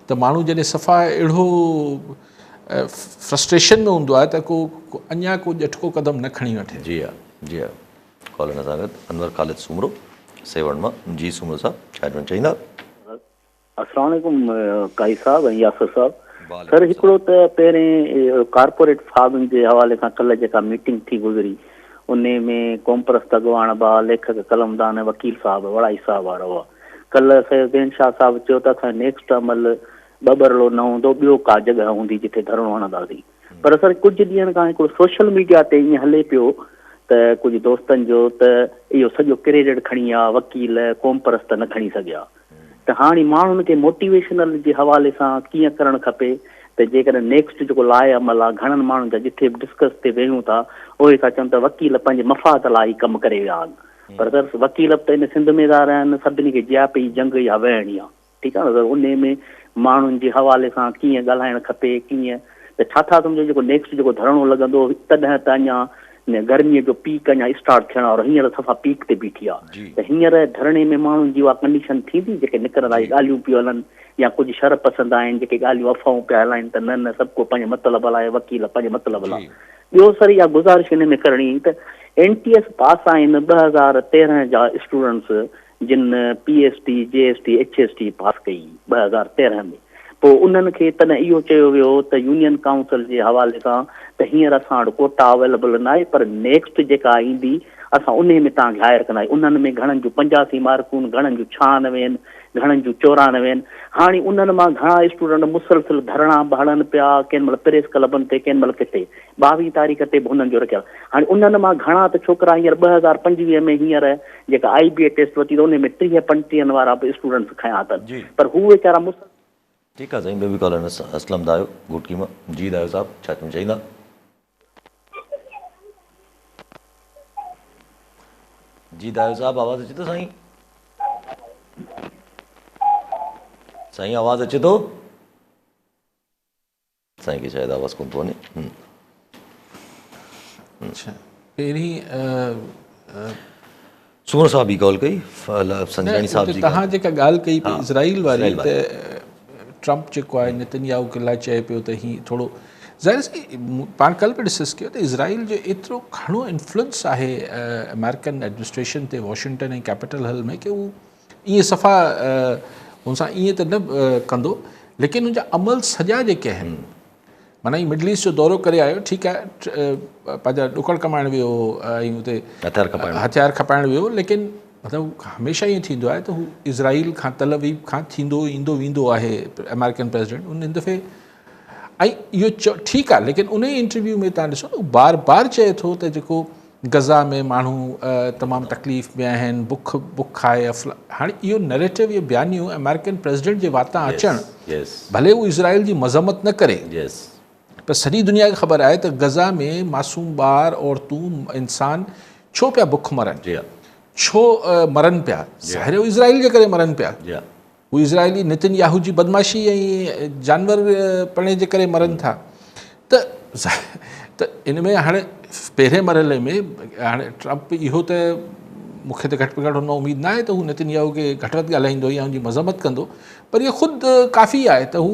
ته ماڻهو جڏهن صفا اهڙو فرسٽريشن ۾ هوندو آهي ته ڪو اڃا ڪو ڄٽڪو قدم نه کڻي وٺي. جي ها جي ها ڪالر سان گڏ انور خالد سومرو سيوهڻ مان جي سومرو صاحب ڇا چوڻ چاهيندا. السلام عليڪم قائي صاحب ۽ ياسر صاحب سر هڪڙو ته پهرين ڪارپوريٽ فارمنگ جي حوالي سان ڪلهه جيڪا ميٽنگ ٿي گذري انهي ۾ قومپرست اڳواڻ با ليکڪ قلمدان ۽ وڪيل صاحب وڙائي صاحب وارا هئا. ڪلهه سيد زين شاهه صاحب چيو ته اسان جو نيڪسٽ عمل ٻٻرلو نه هوندو ٻيو ڪا جڳهه هوندي جتي ڌرڻو هڻنداسين. پر سر ڪجهه ڏينهن کان هڪڙو سوشل ميڊيا تي ائين هلي پيو ته ڪجهه دوستن جو ته اهو سڄو ڪريڊٽ کڻي ويا وڪيل قومپرست نه کڻي سگهيا. ته هاڻي ماڻهن کي موٽيويشنل جي حوالي سان ڪيئن ڪرڻ کپي ته جيڪڏهن نيڪسٽ جيڪو لاء عمل آ گهڻن ماڻهن جا جٿي به ڊسڪس تي ويهون ٿا اهي ٿا چون ته وڪيل پنهنجي مفاد لاء هي ڪم ڪري ويا آهن پر سر وڪيل به ته ان سنڌ ۾ ٿا رهن سڀني کي جياپي جي جنگ اها وڙهڻي آ ٺيڪ آ نه سر انهي ۾ ماڻهن جي حوالي سان ڪيئن ڳالهائڻ کپي ڪيئن ته ڇا ٿا سمجهو جيڪو نيڪسٽ جيڪو ڌرڻو لڳندو تڏهن ته اڃا گرميء جو پيڪ اڃا اسٽارٽ ٿيڻ وارو هينئر صفا پيڪ تي بيٺي آ ته هينئر ڌرڻي ۾ ماڻهن جي اها ڪنڊيشن ٿيندي جيڪي نڪرندا اهي ڳالهيون پيون هلن يا ڪجهه شر پسند آهن جيڪي ڳالهيون افواهون پيا هلائن ته نه نه سڀ ڪو پنهنجي مطلب لاء وڪيل پنهنجي مطلب لاء ٻيو سر اها گذارش ان ۾ ڪرڻي هئي ته اين ٽي ايس پاس آهن 2013 جا اسٽوڊنٽس جن P S T, G S T, H S T pass ڪئي 2013 ۾ پوء انهن کي تڏهن اهو چيو ويو هو ته يونين ڪائونسل جي حوالي سان ته هينئر اسان وٽ ڪوٽا اويليبل ناهي پر نيڪسٽ جيڪا ايندي اسان انهي ۾ توهان کي هائر ڪنداسين انهن ۾ گهڻن جون 85 مارڪون گهڻن جون 96 آهن گهڻن جون 94 آهن هاڻي انهن مان گهڻا اسٽوڊنٽ مسلسل ڌرڻا به هڻن پيا ڪنهن مهل پريس ڪلبن تي ڪنهن مهل ڪٿي 22 تاريخ تي به هنن جو رکيل هاڻي انهن مان گهڻا ته ڇوڪرا هينئر 2025 ۾ هينئر جيڪا آئي بي اي ٽيسٽ ورتي ته انهي ۾ 30 35 وارا به اسٽوڊنٽس کنيا اٿن پر هو ويچارا مسلسل ٺيڪ آ سائين ٻيو به ڪالر اسلم دايو گهوٽڪي مان جي دايو صاحب ڇا چوڻ چاهيندا. جي دايو صاحب آواز اچي ٿو سائين سائين آواز اچي ٿو. سائين کي شايد آواز ڪونه ٿو وڃي. اڇا پهرين سومرو صاحب هي ڳالهه ڪئي سنجراڻي صاحب جي تهان جيڪا ڳالهه ڪئي پئي اسرائيل واري ته ٽرمپ جيڪو آهي نتن ياهو کي لاء چئي پيو ته هي ٿورو ظاهر سائين پاڻ ڪلهه به ڊسڪس ڪيو ته اسرائيل جو ايترو گهڻو انفلوئنس آهي آمريڪن ايڊمنسٽريشن تي واشنگٽن ۽ ڪيپيٽل هل ۾ ڪي هو ائين صفا هن سان ائين ته نه ڪندو ليڪن هن جا عمل سڄا جيڪي آهن معنيٰ هي مڊل ايسٽ جو دورو ڪري آيو ٺيڪ آهي پنهنجا ڏوڪڙ ڪمائڻ ويو ۽ اتي هٿيار کپائڻ ويو ليڪن مطلب هميشه ائين ٿيندو آهي ته هو اسرائيل کان تل ابيب کان ٿيندو ايندو ويندو آهي آمريڪن پريزيڊنٽ ان دفعي ۽ اهو ٺيڪ آهي ليڪن ان انٽرويو ۾ تان ڏسو نه بار بار چئي ٿو ته جيڪو غزا ۾ ماڻهو تمام تڪليف ۾ آهن بک بک آهي هاڻي اهو نيريٽو اهو بيانيو آمريڪن پريزيڊنٽ جي واتان اچڻ ڀلي هو اسرائيل جي مذمت نه ڪري پر سڄي دنيا کي خبر آهي ته غزا ۾ معصوم ٻار عورتون انسان ڇو پيا بک مرن ڇو مرن پيا ظاهر هو اسرائيل جي ڪري مرن پيا هو اسرائيلي نتن ياهو جي بدمعاشي ۽ جانور پڻي جي ڪري مرن ٿا ته ته ان ۾ هاڻي پهرين مرحلي ۾ هاڻي ٽرمپ اهو ته مون کي ته گهٽ ۾ گهٽ هن مان اميد نه آهي ته هو نتن ياهو کي گهٽ وڌ ڳالهائيندو يا ان جي مذمت ڪندو پر اهو خود ڪافي آهي ته هو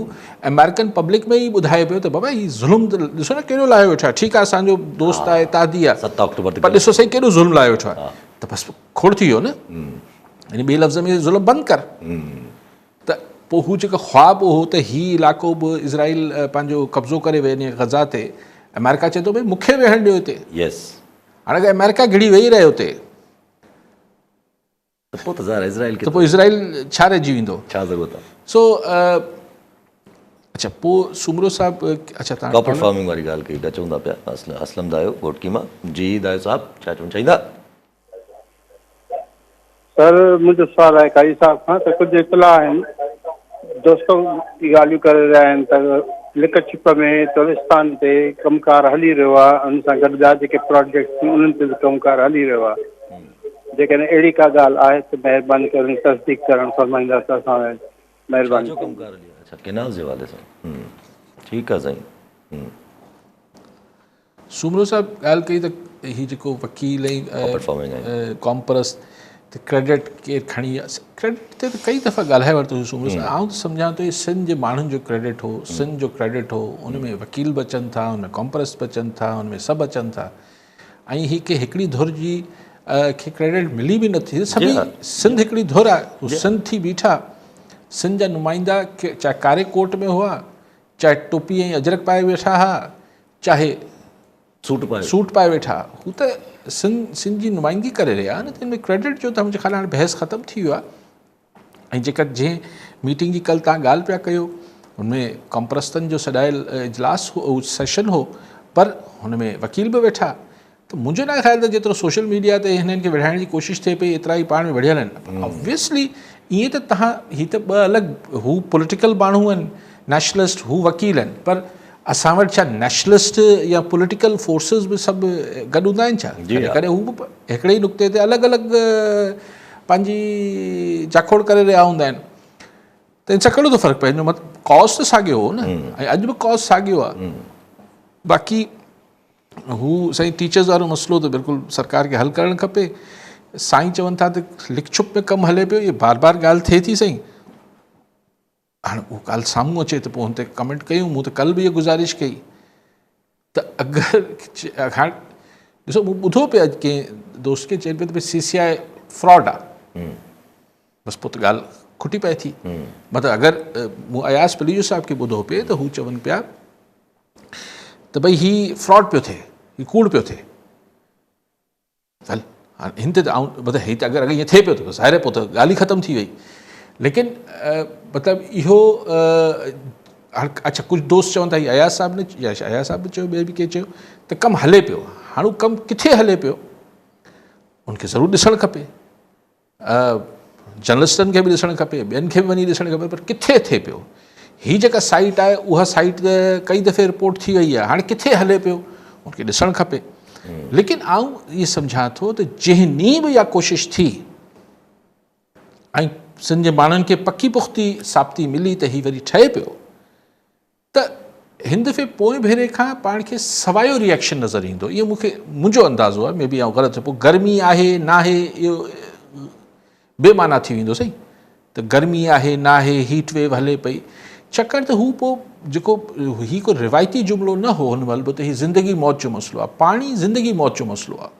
آمريڪن پبلڪ ۾ ئي ٻڌائي پيو ته بابا هي ظلم ڏسو نه ڪهڙو لاهيو ويٺو آهي ٺيڪ آهي اسانجو دوست آهي اتحادي آهي پر ڏسو سائين ڪيڏو ظلم لاهيو ويٺو آهي ته بس کوڙ ٿي ويو نه يعني ٻئي لفظ ۾ ظلم بند ڪر ته پوء هو جيڪو خواب هو ته هي علائقو به اسرائيل پنهنجو قبضو ڪري وڃي غزا تي آمريڪا چئي ٿو ڀئي مونکي ويهڻ ڏيو هتي يس هاڻي اگر آمريڪا گهڙي ويهي رهيو هتي ته پوء ته ظاهر اسرائيل کي ته پوء اسرائيل ڇا رهجي ويندو ڇا ضرورت آهي سو اڇا پوء سومرو صاحب اڇا تان ڪاپر فارمنگ واري ڳالهه ڪئي پيا چوندا پيا اسلم دايو گهوٽڪي مان جي دايو صاحب ڇا چوڻ چاهيندا سر منهنجو سوال آهي قاضي صاحب کان ته ڪجهه اطلاع آهن دوستو ڳالهيون ڪري رهيا آهن ته لڪ ڇپ ۾ چولستان تي ڪم ڪار هلي رهيو آهي ان سان گڏ ٻيا جيڪي پراجيڪٽس آهن انهن تي به ڪم ڪار هلي رهيو آهي جيڪڏهن اهڙي ڪا ڳالهه آهي ته مهرباني ڪري تصديق ڪرڻ فرمائيندا ته اسان مهرباني ڪم ڪار هلي اڇا ڪينالز جي حوالي سان ٺيڪ آهي سائين سومرو صاحب ڳالهه ڪئي ته هي جيڪو وڪيل ۽ قومپرست ته ڪريڊٽ ڪير کڻي ڪريڊٽ تي ته ڪئي دفعا ڳالهائي ورتو سومرو صاحب آئون ته سمجهان ٿو هي سنڌ جي ماڻهن جو ڪريڊٽ هو سنڌ جو ڪريڊٽ هو ان ۾ وڪيل به اچن ٿا ان ۾ قومپرست به اچن ٿا ان ۾ سڀ اچن ٿا ۽ هي ڪي هڪڙي ڌر جي کي ڪريڊٽ ملي به نٿي سڀ سنڌ هڪڙي ڌر آهي سنڌ ٿي بيٺا سنڌ جا نمائندا چاهي ڪاري ڪوٽ ۾ هئا چاهي ٽوپي ۽ اجرڪ پائي ويٺا ها چاهي سوٽ پائي سوٽ پائي ويٺا هو ته سنڌ سنڌ جي نمائندگي ڪري رهيا آهن ته ان ۾ ڪريڊٽ جو ته منهنجي خيال هاڻي بحث ختم ٿي ويو آهي ۽ جيڪا جنهن ميٽنگ جي ڪل تان ڳالهه پيا ڪيو ان ۾ قومپرستن جو سڏايل اجلاس هو سيشن هو پر هن ۾ وڪيل به ويٺا ته منهنجو ناهي خيال ته جيترو سوشل ميڊيا تي هنن کي وڙهائڻ جي ڪوشش ٿئي پئي ايترا ئي پاڻ ۾ وڙهيل آهن آبويسلي ائين ته تهان هي ته ٻه الڳ هو پوليٽيڪل ماڻهو آهن نيشنلسٽ هو وڪيل آهن پر اسان وٽ ڇا نيشنلسٽ يا پوليٽيڪل فورسز به سڀ گڏ هوندا آهن ڇا ڪڏهن ڪڏهن هو به هڪڙي ئي نقطي تي الڳ الڳ پنهنجي جاکوڙ ڪري رهيا هوندا آهن ته ان سان ڪهڙو ٿو فرق پئي مطلب ڪاز ته ساڳيو هو نه ۽ اڄ به ڪاز ساڳيو آهي باقي هو سائين ٽيچرز وارو مسئلو ته بلڪل سرڪار کي حل ڪرڻ کپي سائين چون ٿا ته لڪ ڇپ ۾ ڪم هلي پيو اهي بار بار ڳالهه ٿئي ٿي سائين هاڻي اهو ڳالهه سامهون اچي ته پوء هن تي ڪمينٽ ڪيون مون ته ڪل به اها گذارش ڪئي ته اگر هاڻي ڏسو مون ٻڌو پيا اڄ ڪنهن دوست کي چئي پيو ته سي سي آء فراڊ آ بس پوء ته ڳالهه کٽي پئي ٿي مطلب اگر مون اياز پليجو صاحب کي ٻڌو پئي ته هو چون پيا ته ڀئي هي فراڊ پيو ٿئي هي ڪوڙ پيو ٿئي هل هاڻي هن تي ته آئون مطلب هي ته اگر اگر ائين ٿئي پيو ته ظاهر آهي پوء ته ڳالهه ئي ختم ٿي وئي ليڪن مطلب اهو اڇا ڪجهه دوست چون ٿا هي اياز صاحب نه يا اياز صاحب به چيو ٻئي به ڪنهن چيو ته ڪم هلي پيو هاڻي اهو ڪم ڪٿي هلي پيو ان کي ضرور ڏسڻ کپي جرنلسٽن کي به ڏسڻ کپي ٻين کي به وڃي ڏسڻ کپي پر ڪٿي ٿئي پيو هي جيڪا سائيٽ آهي اها سائيٽ ته ڪئي دفعي رپورٽ ٿي وئي آهي هاڻي ڪٿي هلي پيو ان کي ڏسڻ کپي ليڪن آئون اهي سمجهان ٿو ته جنهن ڏينهن به اها ڪوشش ٿي ۽ سنڌ جي ماڻهن کي پڪي پختي ثابتي ملي ته هي وري ٺهي پيو ته هن دفعي پوئين ڀيري کان پاڻ کي سوايو ريئڪشن نظر ايندو اهو مون کي منهنجو اندازو آهي مي بي آئون غلط پوء گرمي آهي ناهي اهو بي معنيٰ ٿي ويندو سائين ته گرمي آهي ناهي هيٽ ويو هلي پئي ڇاڪاڻ ته هو پوء جيڪو هي ڪو روايتي جملو نه هو هن مهل به ته هي زندگي موت جو مسئلو آهي، پاڻي زندگي موت جو مسئلو آهي،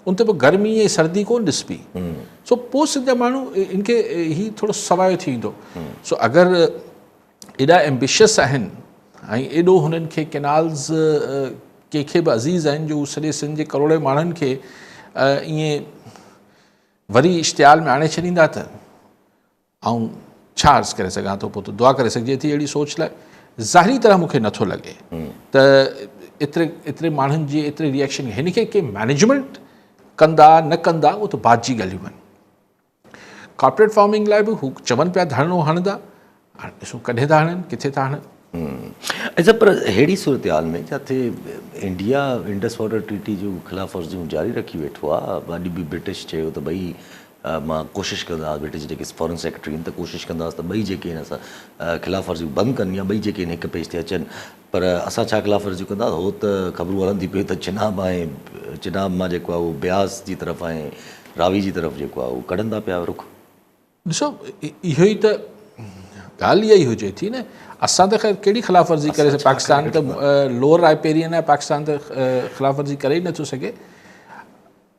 ان تي پوء گرمي ۽ سردي ڪونه ڏسبي. سو پوء سنڌ جا ماڻهو ان کي هي ٿورو سوايو ٿي ويندو. سو اگر ايڏا ايمبيشس آهن ۽ ايڏو هنن کي ڪينالز ڪنهن کي به عزيز آهن جو هو سڄي سنڌ جي ڪروڙين ماڻهن کي ائين وري اشتعال ۾ آڻي ڇڏيندا ته آئون ڇا عرض ڪري سگهان ٿو، پوء ته دعا ڪري سگهجي ٿي اهڙي سوچ لاء. ظاهري طرح مون کي نٿو لڳي ته ايتري ايتري ماڻهن جي ايتري ريئيڪشن هن کي ڪي مئنيجمينٽ ڪندا نه ڪندا اهو ته بعد جي ڳالهيون آهن. ڪارپوريٽ فارمنگ لاء به هو چون پيا ڌرڻو هڻندا، هاڻي ڏسون ڪڏهن ٿا هڻن ڪٿي ٿا هڻن. اچا پر ههڙي صورتحال ۾ جتي انڊيا انڊس واٽر ٽريٽي جون خلاف ورزيون جاري رکي ويٺو آهي، اڄ به برٽش چيو ته ڀئي مان ڪوشش ڪنداس برٽش جيڪي فارن سيڪريٽري آهن ته ڪوشش ڪنداس ته ٻئي جيڪي آهن اسان خلاف ورزيون بند ڪن يا ٻئي جيڪي آهن هڪ پيج تي اچن پر اسان ڇا خلاف ورزيون ڪنداس هو ته خبرون هلن ٿي پيون ته چناب ۽ چناب مان جيڪو آهي اهو بياس جي طرف ۽ راوي جي طرف جيڪو آهي اهو ڪڍن ٿا پيا رخ. ڏسو اهو ئي ته ڳالهه اها ئي هجي ٿي نه اسان ته خير ڪهڙي خلاف ورزي ڪري پاڪستان ته لوئر رائپيرين آهي پاڪستان ته خلاف ورزي ڪري ئي نٿو سگهي.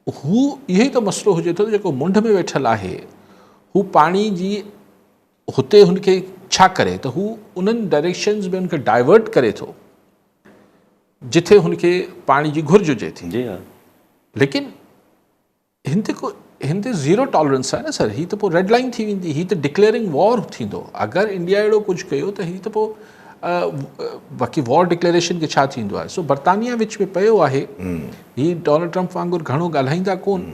هو اهو ئي ته مسئلو هجي ٿو ته جيڪو منڍ ۾ ويٺل آهي هو پاڻي جي هتي هن کي ڇا ڪري ته هو انهن ڊائريڪشنز ۾ هن کي ڊائيورٽ ڪري ٿو جٿي هن کي پاڻي جي گهرج هجي ٿي. جي ها. ليڪن هن تي ڪو هن تي زيرو ٽالرنس آهي نه سر هي ته پوء ريڊ لائن ٿي ويندي هي ته ڊڪليئرنگ وار ٿيندو اگر انڊيا اهڙو ڪجهه ڪيو ته هي ته پوء باقي وار ڊڪليريشن کي ڇا ٿيندو آهي سو برطانيا وچ ۾ پيو آهي هي ڊونلڊ ٽرمپ وانگر گهڻو ڳالهائيندا ڪون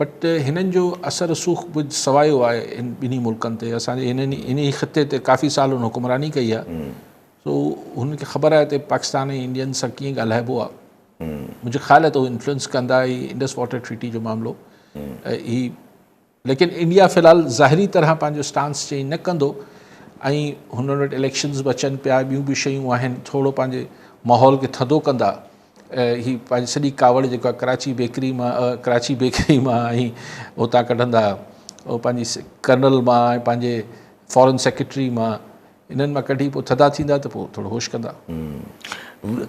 بٽ هنن جو اثر رسوخ به سوايو آهي ان ٻنهي ملڪن تي اسان جي هنن انهي خطي تي ڪافي سال هن حڪمراني ڪئي آهي سو هن کي خبر آهي ته پاڪستان ۽ انڊين سان ڪيئن ڳالهائبو آهي منهنجو خيال آهي ته هو انفلوئنس ڪندا هي انڊس واٽر ٽريٽي جو معاملو هي ليڪن انڊيا في الحال ظاهري طرح پنهنجو اسٽانس چينج نه ڪندو ۽ هنن وٽ اليڪشنز به اچن پيا ٻيون به شيون آهن ٿورو پنهنجي ماحول کي ٿڌو ڪندا هي پنهنجي سڄي ڪاوڙ جيڪا ڪراچي بيڪري مان ڪراچي بيڪري مان ۽ اتان ڪڍندا پنهنجي ڪرنل مان ۽ پنهنجي فارن سيڪريٽري مان انهن مان ڪڍي پوء ٿڌا ٿيندا ته پوء ٿورو هوش ڪندا.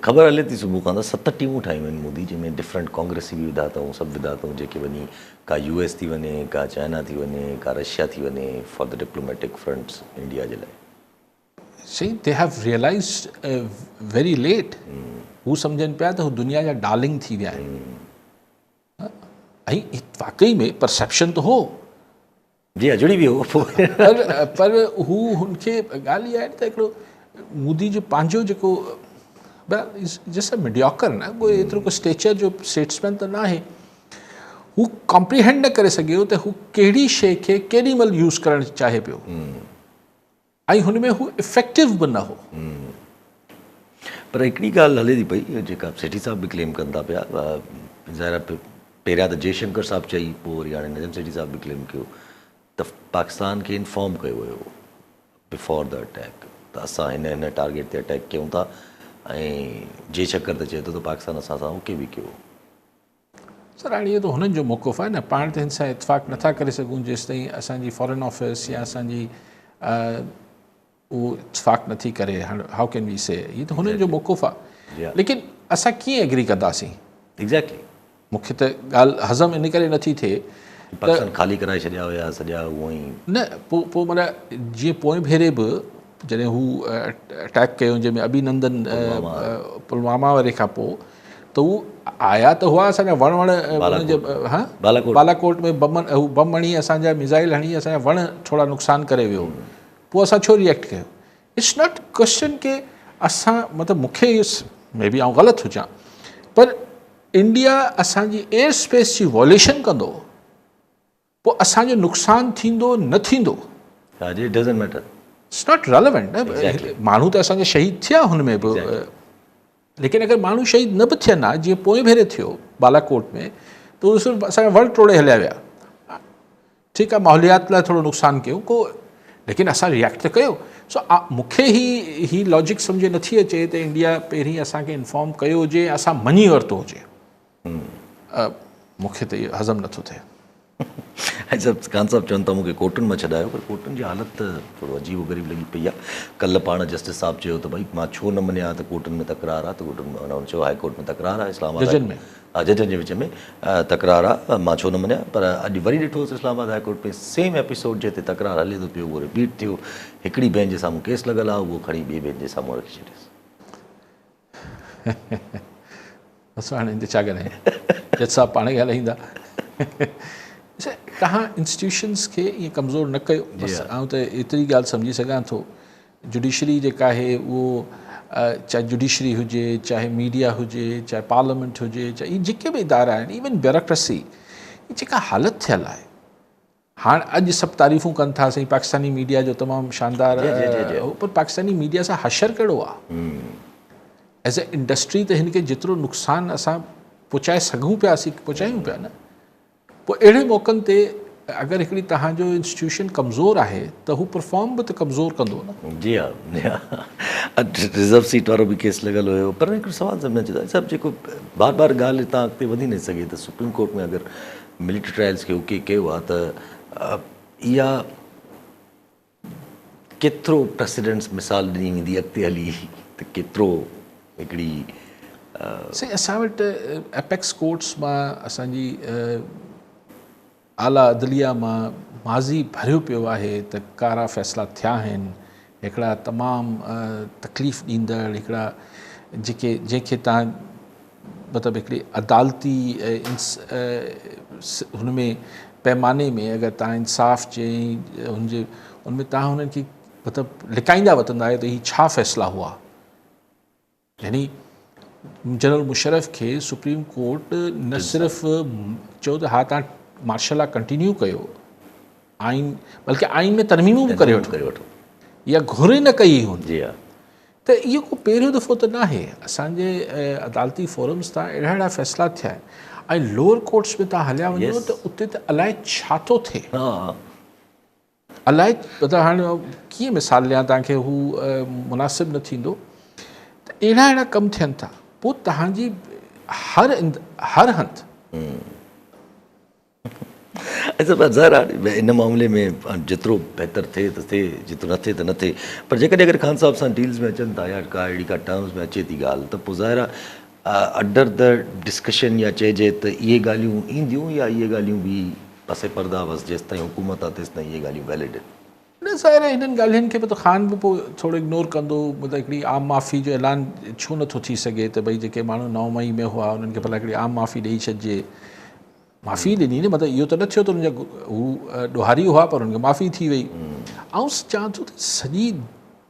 خبر هلي ٿي صبح کان ته ست ٽيمون ٺاهيون آهن مودي جنهن ۾ ڊفرنٽ ڪانگريسي به وڌا اٿئون سڀ وڌا اٿئون جيڪي وڃي ڪا يو ايس ٿي وڃي ڪا چائنا ٿي وڃي ڪا رشيا ٿي وڃي for the diplomatic fronts India جي لاء. سائين they have realised very late هو سمجهن پيا ته هو دنيا جا ڊارلنگ ٿي ويا آهن ۽ واقعي ۾ پرسيپشن ته هو. جي ها جڙي ويو پوء. پر پر هو هن کي ڳالهه اها آهي ته هڪڙو مودي جو پنهنجو جيڪو جسٽ ا ميڊيوڪر نه ڪو ايترو ڪو اسٽيچر جو اسٽيٽسمين ته ناهي هو ڪمپريهينڊ نه ڪري سگهيو ته هو ڪهڙي شيء کي ڪيڏي مهل يوز ڪرڻ چاهي پيو. ۽ هن ۾ هو افيڪٽو به نه هو. پر هڪڙي ڳالهه هلي ٿي پئي جيڪا سيٺي صاحب به ڪليم ڪن ٿا پيا ظاهر آهي پهريان ته جي شنڪر صاحب چئي پوء وري هاڻي نجم سيٺي صاحب به ڪليم ڪيو ته پاڪستان کي انفارم ڪيو ويو هو بفور the attack ته اسان هن هن ٽارگيٽ تي اٽيڪ ڪيون ٿا ۽ جي شنڪر ته چئي ٿو ته پاڪستان اسان سان اوڪي به ڪيو. سر هاڻي اهو ته هنن جو موقف آهي نه پاڻ ته هن سان اتفاق نٿا ڪري سگهون جيستائين اسان جي فارن آفيس يا اسان جي اهو اتفاق نٿي ڪري هاڻي how can we سي هي ته هنن جو موقف آهي ليڪن اسان ڪيئن ايگري ڪنداسين ايگزيڪٽلي مون کي ته ڳالهه هضم ان ڪري نٿي ٿئي پاڪستان خالي ڪرائي ڇڏيا هيا سڄا اهو ئي نه پوء پوء معنيٰ جيئن پوئين ڀيري به جڏهن هو اٽيڪ ڪيو جنهن ۾ ابي نندن پلواما واري کان پوء ته هو آيا ته هئا اسان جا وڻ وڻ انهن جي ها بالاڪوٽ ۾ بم هو بم هڻي اسان جا ميزائل هڻي اسان جا وڻ ٿورا نقصان ڪري ويو پوء اسان ڇو ريئيڪٽ ڪيو it's not question ڪي اسان مطلب مونکي مي بي آئون غلط هجان پر انڊيا اسان جي ايئر اسپيس جي وائليشن ڪندو پوء اسان جو نقصان ٿيندو نه ٿيندو. ها جي doesn't matter. It's not relevant نه ماڻهو ته اسان جا شهيد ٿيا هن ۾ به ليڪن اگر ماڻهو شهيد نه به ٿين ها جيئن پوئين ڀيري ٿيو بالاڪوٽ ۾ ته اهي صرف اسان جا وڻ ٽوڙي هليا ويا ٺيڪ آهي ماحوليات لاء ٿورو نقصان ڪيو ڪو ليڪن اسان ريئيڪٽ ته ڪيو سو مون کي هي هي لاجڪ سمجهه نٿي اچي ته انڊيا پهرين اسان کي انفارم ڪيو هجي اسان مڃي ورتو هجي مون کي ته اهو هضم نٿو ٿئي. ۽ سڀ خان صاحب چون ٿا مون کي ڪورٽن مان ڇڏايو پر ڪورٽن جي حالت ته ٿورو عجيب و غريب لڳي پئي آهي. ڪلهه پاڻ جسٽس صاحب چيو ته ڀئي مان ڇو نه مڃيان ته ڪورٽن ۾ تڪرار آهي ته ڪورٽن ۾ هن چيو هاء ڪورٽ ۾ تڪرار آهي اسلام آباد ججن ۾ ها ججن جي وچ ۾ تڪرار آهي مان ڇو نه مڃيان پر اڄ وري ڏٺوس اسلام آباد هاء ڪورٽ ۾ سيم ايپيسوڊ جنهن تي تڪرار هلي ٿو پيو اهو رپيٽ ٿيو هڪڙي بينچ جي سامهون ڪيس لڳل آهي اهو کڻي ٻي بينچ جي سامهون رکي ڇڏيس. بس هاڻي هن تي ڇا ڳالهايان جج صاحب پاڻ ڳالهائيندا. توهان انسٽيٽيوشنس کي ائين ڪمزور نه ڪيو بس آئون ته ايتري ڳالهه سمجهي سگهان ٿو جڊيشري جيڪا آهي اهو چاهي جڊيشري هجي چاهي ميڊيا هجي چاهي پارليامينٽ هجي چاهي اهي جيڪي به ادارا آهن ايون بيوروڪريسي جيڪا حالت ٿيل آهي هاڻ اڄ سڀ تعريفون ڪن ٿا سائين پاڪستاني ميڊيا جو تمام شاندار هو پر پاڪستاني ميڊيا سان حشر ڪهڙو آ ايز اي انڊسٽري ته هن کي جيترو نقصان اسان پهچائي سگهون پيا اسين پهچايون پيا نه پوء اهڙي موقعن تي اگر هڪڙي تهان جو انسٽيٽيوشن ڪمزور آهي ته هو پرفارم به ته ڪمزور ڪندو نه. جي ها جي ها رزرو سيٽ وارو به ڪيس لڳل هيو پر هڪڙو سوال سمجھ ۾ اچي ٿو صاحب جيڪو بار بار ڳالهه هتان اڳتي وڌي نٿي سگهي ته سپريم ڪورٽ ۾ اگر ملٽري ٽرائلز کي اوڪي ڪيو آ ته اها ڪيترو پريسيڊنٽس مثال ڏني ويندي اڳتي هلي ته ڪيترو هڪڙي. سائين اسان وٽ ايپيڪس ڪورٽس مان اسان جي اعليٰ عدليه مان ماضي ڀريو پيو آهي ته ڪارا فيصلا ٿيا آهن هڪڙا تمام تڪليف ڏيندڙ هڪڙا جيڪي جنهن کي تان مطلب هڪڙي عدالتي هن ۾ پيماني ۾ اگر تان انصاف جي هن جي ان ۾ تان هنن کي مطلب لڪائيندا وتندا آهيو ته هي ڇا فيصلا هئا يعني جنرل مشرف کي سپريم ڪورٽ نه صرف چيو ته ها تان مارشل لا ڪنٽينيو ڪيو آئين بلڪه آئين ۾ ترميمون به ڪري وٺو يا گهر ئي نه ڪئي هن جي ها ته اهو ڪو پهريون دفعو ته ناهي اسان جي عدالتي فورمز تان اهڙا اهڙا فيصلا ٿيا آهن ۽ لوئر ڪورٽس ۾ تان هليا وڃو ته اتي ته الائي ڇا ٿو ٿئي. الائي مطلب هاڻي ڪيئن مثال ڏيان توهان کي هو مناسب نه ٿيندو ته اهڙا اهڙا ڪم ٿين ٿا پوء توهان جي هر هر هنڌ. اچا پر ظاهر آهي ان معاملي ۾ جيترو بهتر ٿئي ته ٿئي جيترو نه ٿئي ته نه ٿئي پر جيڪڏهن اگر خان صاحب سان ڊيلز ۾ اچن ٿا يا ڪا اهڙي ڪا ٽرمز ۾ اچي ٿي ڳالهه ته پوء ظاهر آهي انڊر the discussion يا چئجي ته اهي ڳالهيون اينديون يا اهي ڳالهيون به پس پرده بس جيستائين حڪومت آ تيستائين اهي ڳالهيون ويلڊ آهن. نه ظاهر آهي هنن ڳالهين کي به ته خان به پوء ٿورو اگنور ڪندو مطلب هڪڙي عام معافي جو اعلان ڇو نه ٿو ٿي سگهي ته ڀئي جيڪي ماڻهو 9 مئي ۾ هئا انهن کي ڀلا هڪڙي عام معافي ڏئي ڇڏجي معافي ڏني نه مطلب اهو ته نه ٿيو ته انهن جا هو ڏوهاري هئا پر انهن کي معافي ٿي وئي آئون چوان ٿو ته سڄي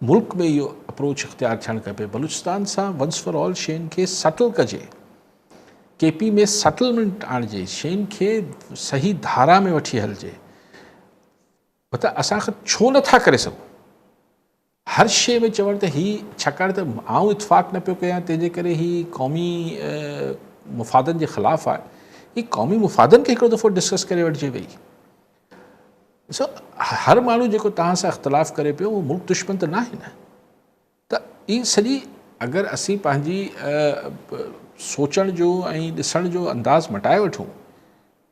ملڪ ۾ اهو اپروچ اختيار ٿيڻ کپي بلوچستان سان ونس فار آل شين کي سيٽل ڪجي ڪي پي ۾ سيٽلمينٽ آڻجي شين کي صحيح ڌارا ۾ وٺي هلجي مطلب اسان کان ڇو نٿا ڪري سگهون هر شيء ۾ چوڻ ته هي ڇاڪاڻ ته آئون اتفاق نه پيو ڪيان تنهن جي ڪري هي قومي مفادن جي خلاف آهي هي قومي مفادن کي هڪڙو دفعو ڊسڪس ڪري وٺجي وئي ڏسو هر ماڻهو جيڪو توهان سان اختلاف ڪري پيو اهو ملڪ دشمن ته ناهي نه ته هي سڄي اگر اسين پنهنجي سوچڻ جو ۽ ڏسڻ جو انداز مٽائي وٺون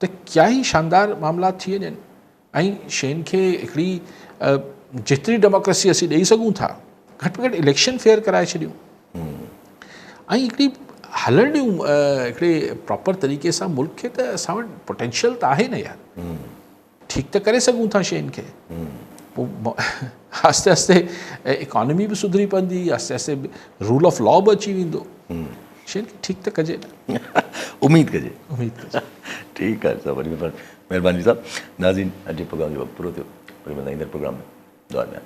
ته ڪيا ئي شاندار معاملات ٿي وڃن ۽ شين کي هڪڙي جيتري ڊيموڪريسي اسين ڏئي سگهون ٿا گهٽ ۾ گهٽ اليڪشن فيئر ڪرائي ڇڏيون ۽ هڪڙي هلڻ ڏيون هڪڙي پراپر طريقي سان ملڪ کي ته اسان وٽ پوٽينشل ته آهي نه يار ٺيڪ ته ڪري سگهون ٿا شين کي پوء آهستي آهستي اڪانومي به سڌري پوندي آهستي آهستي رول آف لا به اچي ويندو شين کي ٺيڪ ته ڪجي نه اميد ڪجي اميد ڪجي ٺيڪ آهي صاحب وڏي مهرباني صاحب ناظرين اڄ جي پروگرام جو وقت پورو ٿيو وري ملندا ايندڙ پروگرام ۾ دعا ۾